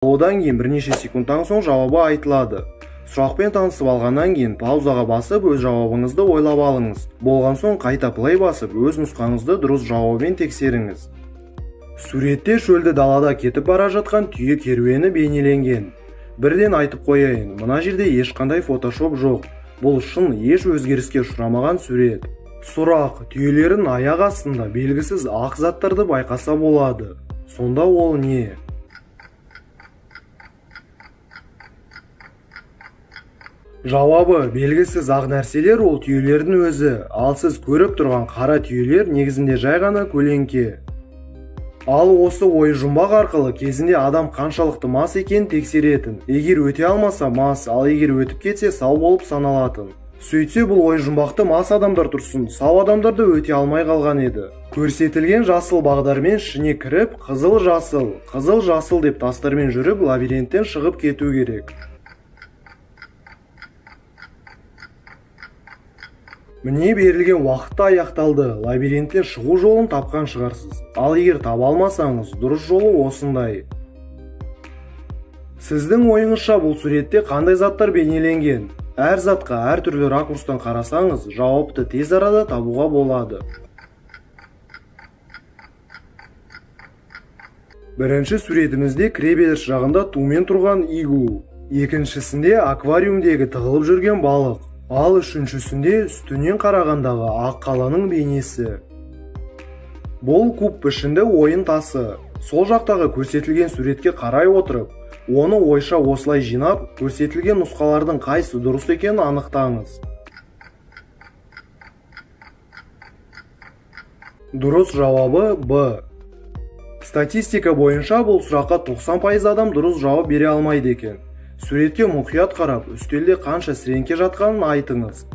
Одан кейін бірнеше секундтан соң жауабы айтылады. Сұрақпен танысып алғаннан кейін паузаға басып өз жауабыңызды ойлап алыңыз. Болған соң қайта плей басып өз нұсқаңызды дұрыс жауабымен тексеріңіз. Суретте шөлді далада кетіп бара жатқан түйе керуені бейнеленген. Бірден айтып қояйын, мына жерде ешқандай фотошоп жоқ. Бұл шын еш өзгеріске ұшырамаған сурет. Сұрақ: түйелердің аяқ астында белгісіз ақ заттарды байқаса болады. Сонда ол не? Жауабы: белгісіз ақ нәрселер ол түйелердің өзі, ал сіз көріп тұрған қара түйелер негізінде жай ғана көлеңке. Ал осы ой жұмбақ арқылы кезінде адам қаншалықты мас екенін тексеретін. Егер өте алмаса мас, ал егер өтіп кетсе сау болып саналатын. Сөйтсе бұл ой жұмбақты мас адамдар тұрсын, сау адамдар да өте алмай қалған еді. Көрсетілген жасыл бағдармен ішіне кіріп, қызыл жасыл, қызыл жасыл деп тастармен жүріп лабиринттен шығып кету керек. Міне берілген уақытта аяқталды. Лабиринттен шығу жолын тапқан шығарсыз. Ал егер таба алмасаңыз, дұрыс жолы осындай. Сіздің ойыңызша бұл суретте қандай заттар бейнеленген? Әр затқа әртүрлі ракурстан қарасаңыз, жауапты тез арада табуға болады. Бірінші суретімізде кіреберіс жағында тумен тұрған иглу, екіншісінде аквариумдегі тығылып жүрген балық, ал үшіншісінде үстінен қарағандағы ақ қаланың бейнесі. Бұл куб пішінді ойын тасы. Сол жақтағы көрсетілген суретке қарай отырып, оны ойша осылай жинап, көрсетілген нұсқалардың қайсы дұрыс екенін анықтаңыз. Дұрыс жауабы Б. Статистика бойынша бұл сұраққа 90% адам дұрыс жауап бере алмайды екен. Суретке мұқият қарап, үстелде қанша сіреңке жатқанын айтыңыз.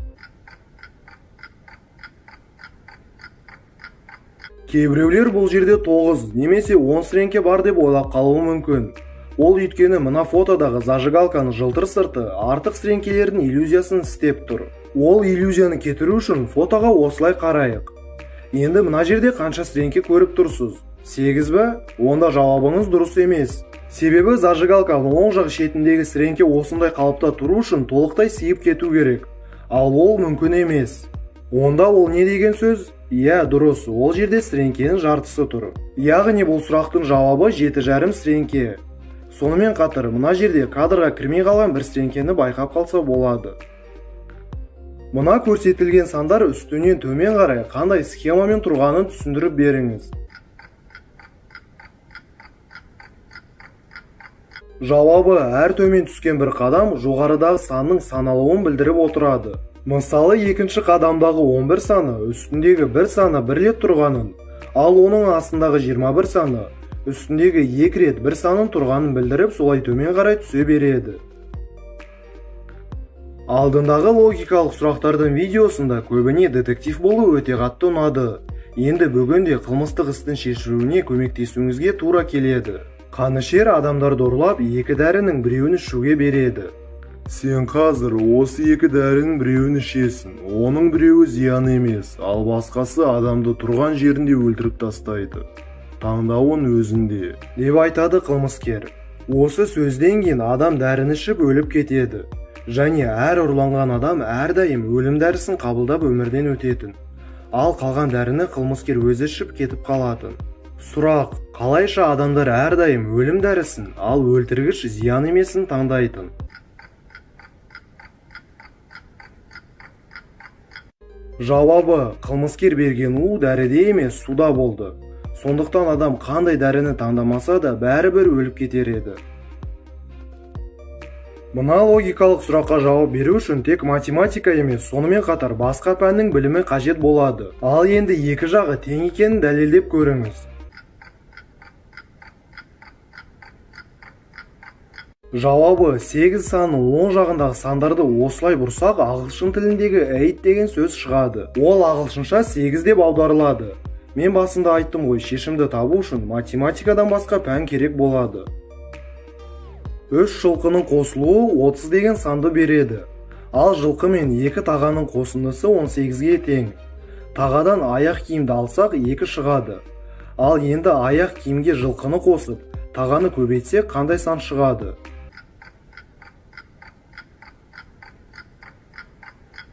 Кейбіреулер бұл жерде 9 немесе 10 сіреңке бар деп ойлап қалуы мүмкін. Ол өйткені мына фотодағы зажигалканың жылтыр сырты артық сіреңкелердің иллюзиясын істеп тұр. Ол иллюзияны кетіру үшін фотоға осылай қарайық. Енді мына жерде қанша сіреңке көріп тұрсыз? 8 бе? Онда жауабыңыз дұрыс емес. Себебі зажигалканың оң жақ шетіндегі сіреңке осындай қалыпта тұру үшін толықтай сиып кету керек. Ал ол мүмкін емес. Онда ол не деген сөз? Иә, дұрыс, ол жерде сіреңкенің жартысы тұр. Яғни бұл сұрақтың жауабы 7,5 сіреңке. Сонымен қатар мына жерде кадрға кірмей қалған бір сіреңкені байқап қалса болады. Мына көрсетілген сандар үстінен төмен қарай қандай схемамен тұрғанын түсіндіріп беріңіз. Жауабы: әр төмен түскен бір қадам жоғарыдағы санның саналуын білдіріп отырады. Мысалы, екінші қадамдағы 11 саны үстіндегі бір саны бір рет тұрғанын, ал оның астындағы 21 саны үстіндегі 2 рет бір санын тұрғанын білдіріп, солай төмен қарай түсе береді. Алдындағы логикалық сұрақтардың видеосында көбіне детектив болу өте қатты ұнады. Енді бүгін де қылмыстық істің шешілуіне көмектесуіңізге тура келеді. Қанішер адамдарды ұрлап, екі дәрінің біреуін ішуге береді. Сен қазір осы екі дәрінің біреуін ішесің. Оның біреуі зиян емес, ал басқасы адамды тұрған жерінде өлтіріп тастайды. Таңдауын өзінде, деп айтады қылмыскер. Осы сөзден кейін адам дәріні ішіп өліп кетеді. Және әр ұрланған адам әрдайым өлім дәрісін қабылдап өмірден өтетін. Ал қалған дәріні қылмыскер өзі ішіп кетіп қалатын. Сұрақ: қалайша адамдар әрдайым өлім дәрісін, ал өлтіргіш зиян емесін таңдайтын? Жауабы: қылмыскер берген у дәріде емес, суда болды. Сондықтан адам қандай дәріні таңдамаса да бәрібір өліп кетер еді. Мына логикалық сұраққа жауап беру үшін тек математика емес, сонымен қатар басқа пәннің білімі қажет болады. Ал енді екі жағы тең екенін дәлелдеп көріңіз. Жауабы: 8 санының оң жағындағы сандарды осылай бұрсақ, ағылшын тіліндегі eight деген сөз шығады. Ол ағылшынша 8 деп аударылады. Мен басында айттым ғой, шешімді табу үшін математикадан басқа пән керек болады. 3 жылқының қосылуы 30 деген санды береді. Ал жылқы мен 2 тағаның қосындысы 18-ге тең. Тағадан аяқ киімді алсақ 2 шығады. Ал енді аяқ киімге жылқыны қосып, Тағаны көбейтсек қандай сан шығады?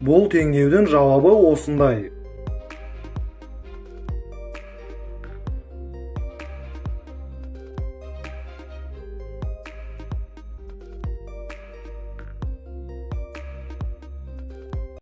Бұл теңдеудің жауабы осындай.